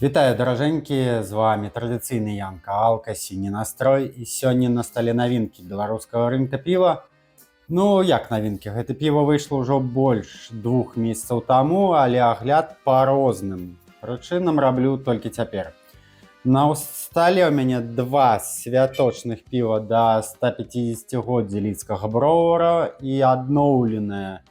Вітаю, даражэнькі, з вами традыцыйны Янка Алка, «Сіні настрой», і сёння на стале навінкі беларускага рынка піва. Ну, як навінкі, гэта піва выйшла ўжо больш 2 месяцаў таму, але агляд па розным прычынам раблю толькі цяпер. На стале ў мяне два святочных піва да 150-годдзя Лідскага бровара і адноўленае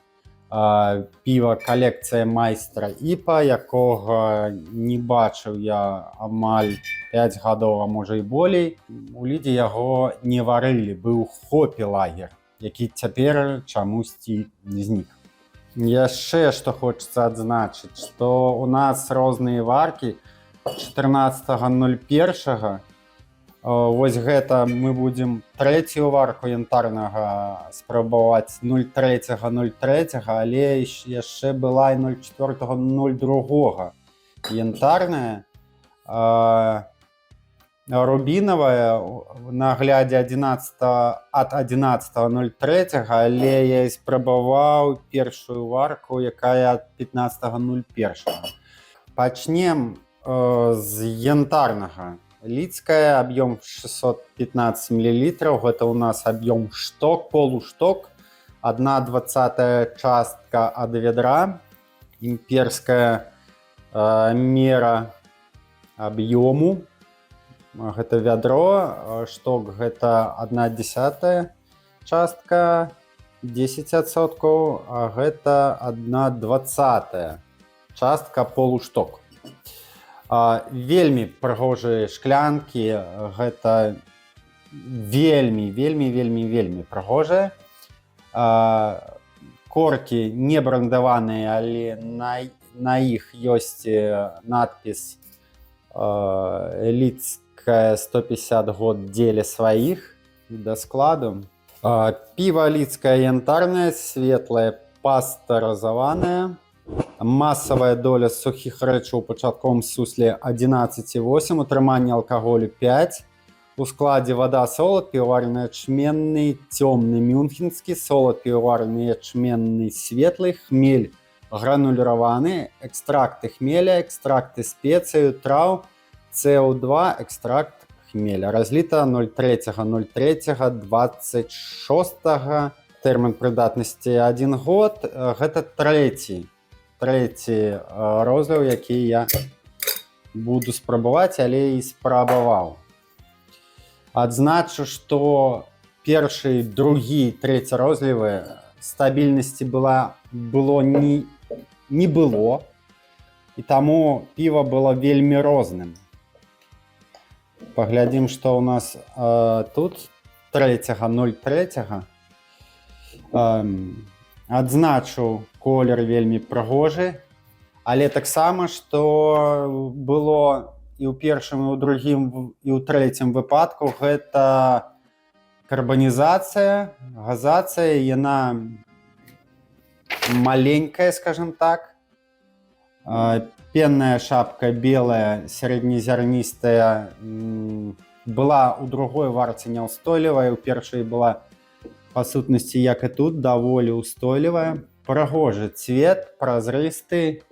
піва калекцыя Майстра IPA, якога не бачыў я амаль 5 гадоў, а можа, і болей. У Лідзе яго не варылі, быў хопі лагер, які цяпер чамусьці знік. Яшчэ што хочацца адзначыць, што у нас розныя варкі 14.01. Вось гэта мы будзем трэцюю варку янтарнага спрабаваць 03.03, але яшчэ была і 04.02 янтарная. Рубінавая на аглядзе 11 ад 11.03, але я і спрабаваў першую варку, якая ад 15.01. Пачнем з янтарнага. Лідская, объем 615 мл, гэта у нас объем шток, полушток, 1,20 частка ад вядра, імперская мера аб'ёму. Гэта вядро, шток — гэта 1/10 частка, 10%, а гэта 1/20 частка, полушток. Вельмі прыгожыя шклянкі, гэта вельмі, вельмі, вельмі, вельмі прыгожая. Коркі не брандаваныя, але на іх ёсць надпіс «Лідская 150 год дзеля сваіх» да складу. Піва «Лідская янтарная», светлае, пастэрызаваная. Масавая доля сухіх рэчаў у пачатковым сусле 11,8, утрыманне алкаголю 5. У складзе вада, солад піваварны ячменны цёмны мюнхенскі, солад піваварны ячменны светлы, хмель грануліраваны, экстракты хмеля, экстракты спецыю, траў, СО2, экстракт хмеля. Разліта 03.03.26, тэрмін прыдатнасці 1 год. Гэта трэці розліў, які я буду спрабаваць, але і спрабаваў. Адзначу, што першы, другі, трэці розлівы стабільнасці была было не, не было. І таму піва было вельмі розным. Паглядзім, што ў нас тут 3.03. Адзначу, колер вельмі прыгожы, але таксама, што было і ў першым, і ў другім, і ў трэцім выпадку, гэта карбанізацыя, газацыя, яна маленькая, скажем так. Пенная шапка белая, сярэднезярністая, была ў другой варце няўстойлівая, у першай была, па сутнасці, як і тут, даволі ўстойлівая. Прыгожы цвет, празрысты,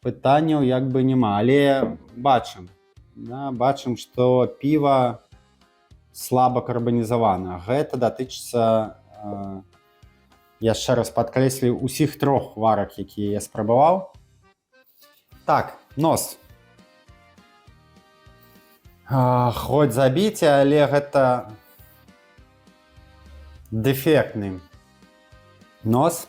пытанняў як бы няма, але бачым, да, бачым, што піва слаба карбанізавана. Гэта датычыцца, яшчэ раз падкрэслю, усіх трох варак, якія я спрабаваў. Так, нос. Хоць забіце, але гэта дэфектны нос.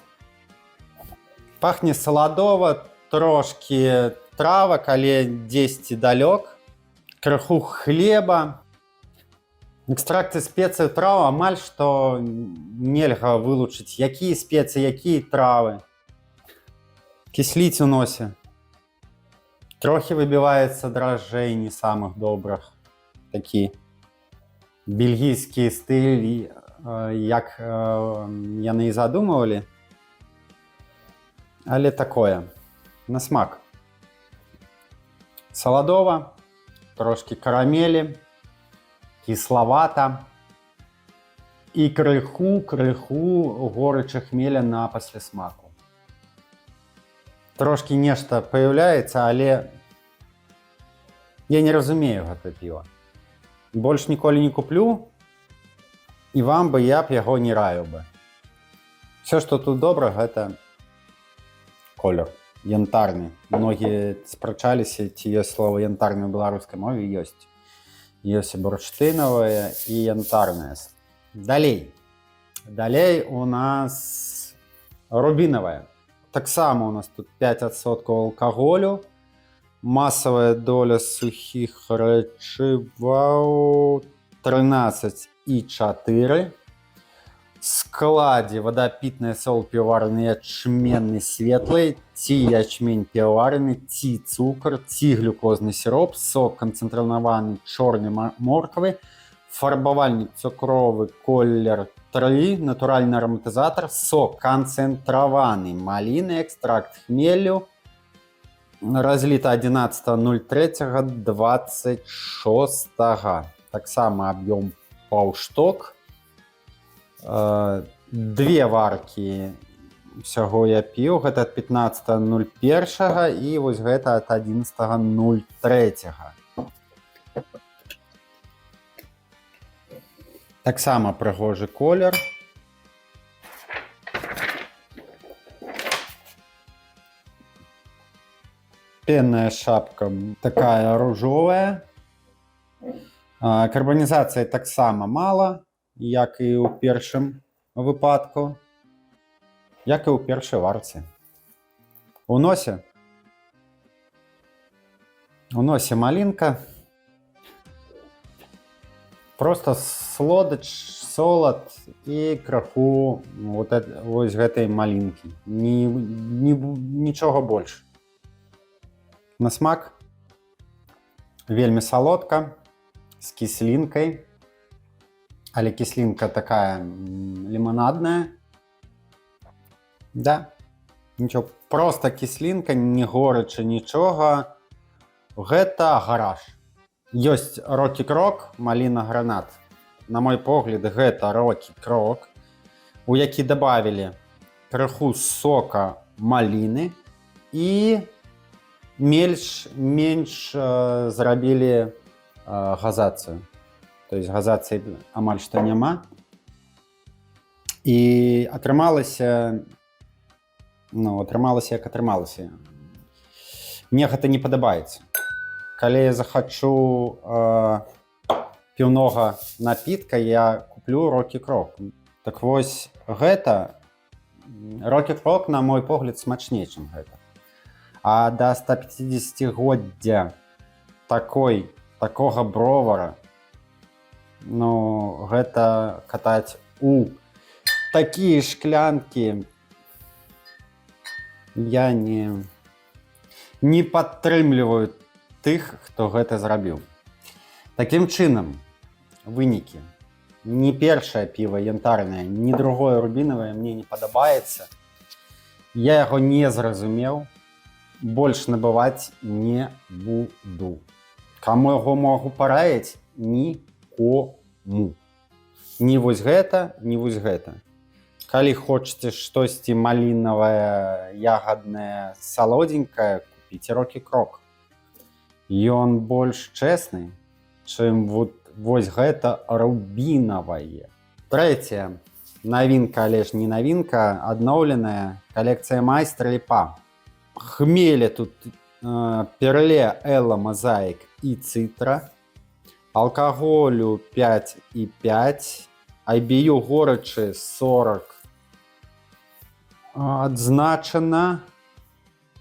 Пахне саладова, трошкі травак, але дзесьці далёк, крыху хлеба. Экстракты спецый, траў, амаль што нельга вылучыць, якія спецыі, якія травы. Кісліць у носе. Трохі выбіваецца дражджэй, не самых добрых. Такі бельгійскі стыль, як яны і задумывалі. Але такое. На смак. Саладова, трошкі карамелі, кіславата і крыху, крыху горычы хмеля на паслясмаку. Трошкі нешта паяўляецца, але Я не разумею гэта піва. Больш ніколі не куплю, і вам бы я б яго не раіў бы. Все, што тут добра, гэта колер янтарны. Многія спрачаліся, ці ёсць слова янтарны ў беларускай мове. Ёсць. Ёсць і бурштынавая, і янтарная. Далей. Далей у нас рубінавая. Таксама у нас тут 5% алкаголю. Масавая доля сухіх рэчываў 13,4. Складзе вада пітная, солад півавараны ячменны светлы, ці ячмень півавараны, ці цукар, ці глюкозны сіроп, сок канцэнтраваны чорнай морквы, фарбавальнік цукровы колер 3, натуральны араматызатар, сок канцэнтраваны маліны, экстракт хмелю. Разліта 11.03.26. Таксама аб'ём паўшток. Две варкі усяго я піў. Гэта ад 15.01 і вось гэта ад 11.03. Таксама прыгожы колер. Пенная шапка такая ружовая. Карбанізацыі таксама мала, як і ў першым выпадку, як і ў першай варцы. У носе. У носе малінка. Просто слодыч, солад і краху вот, вось гэтай малінкі. Ні, нічога больш. На смак вельмі салодка, з кіслінкай. Але кіслінка такая лимонадная. Да. Нічого, просто кіслінка, не горыча, нічога. Гэта гараж. Ёсць Рокі Крок, маліна гранат. На мой погляд, гэта Рокі Крок, у які добавили крыху сока маліны і менш зрабілі газацыю. То есть газацыі амаль што няма. І атрымалася, ну, атрымалася як атрымалася. Мне гэта не падабаецца. Калі я захачу піўнога напітка, я куплю Рокі Крок. Так вось, гэта Рокі Крок, на мой погляд, смачней, чым гэта. А да 150годдзя такога бровара, ну, гэта катаць у такія шклянкі я не падтрымліваю тых, хто гэта зрабіў. Такім чынам, вынікі. Ні першае піва янтарнае, ні другое рубінавае мне не падабаецца. Я яго не зразумеў, больш набываць не буду. Каму яго магу параіць? Нікому. Ні вось гэта, ні вось гэта. Калі хочаце штосьці малінавае, ягаднае, салодзенькае, купіце Рокі Крок. Ён больш чэсны, чым вот вось гэта рубінавае. Трэцяя навінка, але ж не навінка, адноўленая калекцыя Майстра IPA. Хмеля тут Перле, Эла, Мазаік і Цытра. Алкаголю 5,5. IBU горычы 40 адзначана.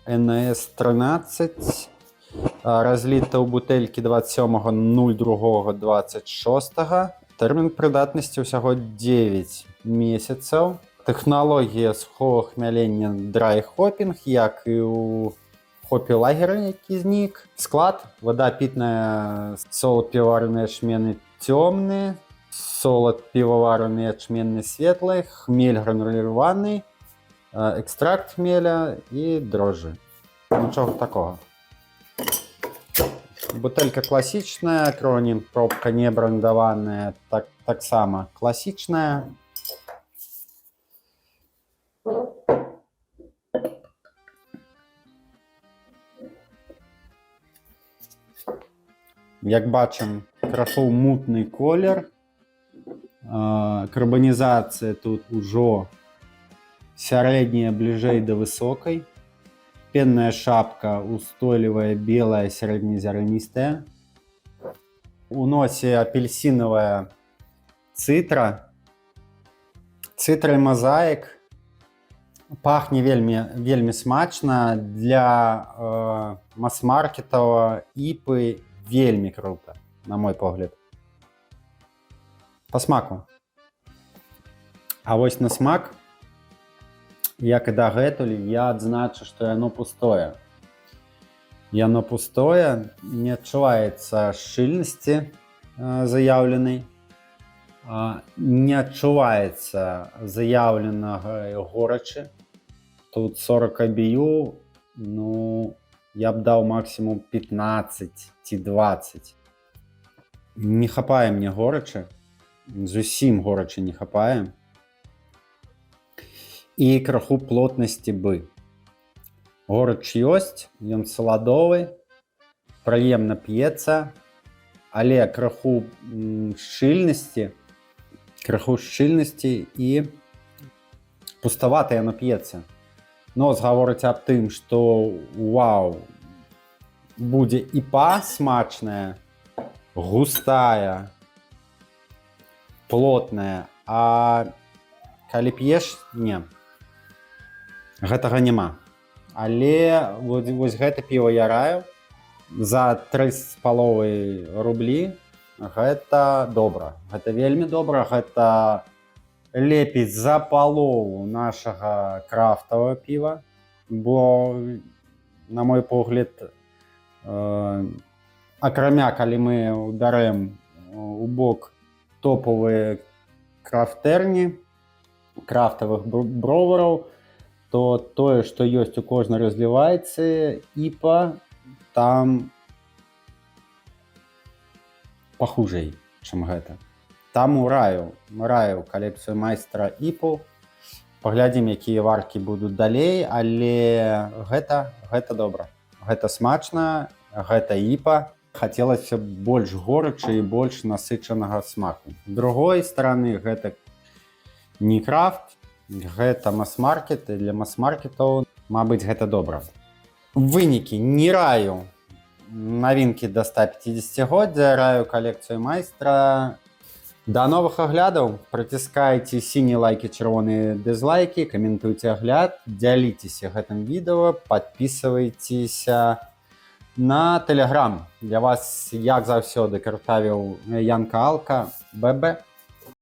НС 13. Разліта ў бутэлькі 27.02.26. Тэрмін прыдатнасці ўсяго 9 месяцаў. Тэхналогія сухога хмялення драй-хопінг, як і ў хопі лагеры, які знік. Склад: вада пітная, солад півавараны ячменны цёмны, солад півавараны ячменны светлы, хмель грануляваны, экстракт хмеля і дрожжы. Нічога такога. Бутэлька класічная, кронін, пробка не брандаваная, так, таксама класічная. Як бачым, краху мутны колер. Карбанізацыя тут ужо сярэдняя, бліжэй да высокай. Пенная шапка устойлівая, белая, сярэднезярністая. У носе апельсінавая цытра. Цытра і мазаік. Пахне вельмі, вельмі смачна для мас-маркетава іпы, вельмі круто, на мой погляд. По смаку. А вось на смак, як і дагэтуль, я адзначу, што яно пустое. Яно пустое, не адчуваецца шчыльнасці заяўленай, не адчуваецца заяўленага горачы. Тут 40 IBU, ну, я б даў максімум 15 ці 20. Не хапае мне горачы, зусім горачы не хапае. І краху плотнасці бы. Горыч ёсць, ён саладовы, прыемна п'ецца, але краху шчыльнасці і пуставата яно п'ецца. Нос гаворыць аб тым, што вау, будзе іпа смачная, густая, плотная, а калі п'еш, не. Гэтага няма. Але вось гэта піва я раю за 3,5 рублі. Гэта добра. Гэта вельмі добра, гэта лепей за палову нашага крафтавага піва, бо, на мой погляд, акрамя калі мы бярэм у бок топавыя крафтэрні крафтавых бровараў, то тое, што ёсць у кожнай разлівайцы, іпа там пахужэй, чым гэта. Таму раю калекцыю Майстра іпу. Паглядзім, якія варкі будуць далей, але гэта добра. Гэта смачна, гэта іпа. Хацелася б больш горачы і больш насычанага смаку. З другой стороны, гэта не крафт, гэта мас-маркет, і для мас-маркетаў, мабыць, гэта добра. Вынікі: не раю навінкі да 150годдзя, раю калекцыю Майстра. Да новых аглядаў. Прыціскайце сінія лайкі, чырвоныя дызлайкі, каментуйце агляд, дзяліцеся гэтым відэо, падпісвайцеся на Телеграм. Для вас, як заўсёды, картавіў Янка Алка. ББ.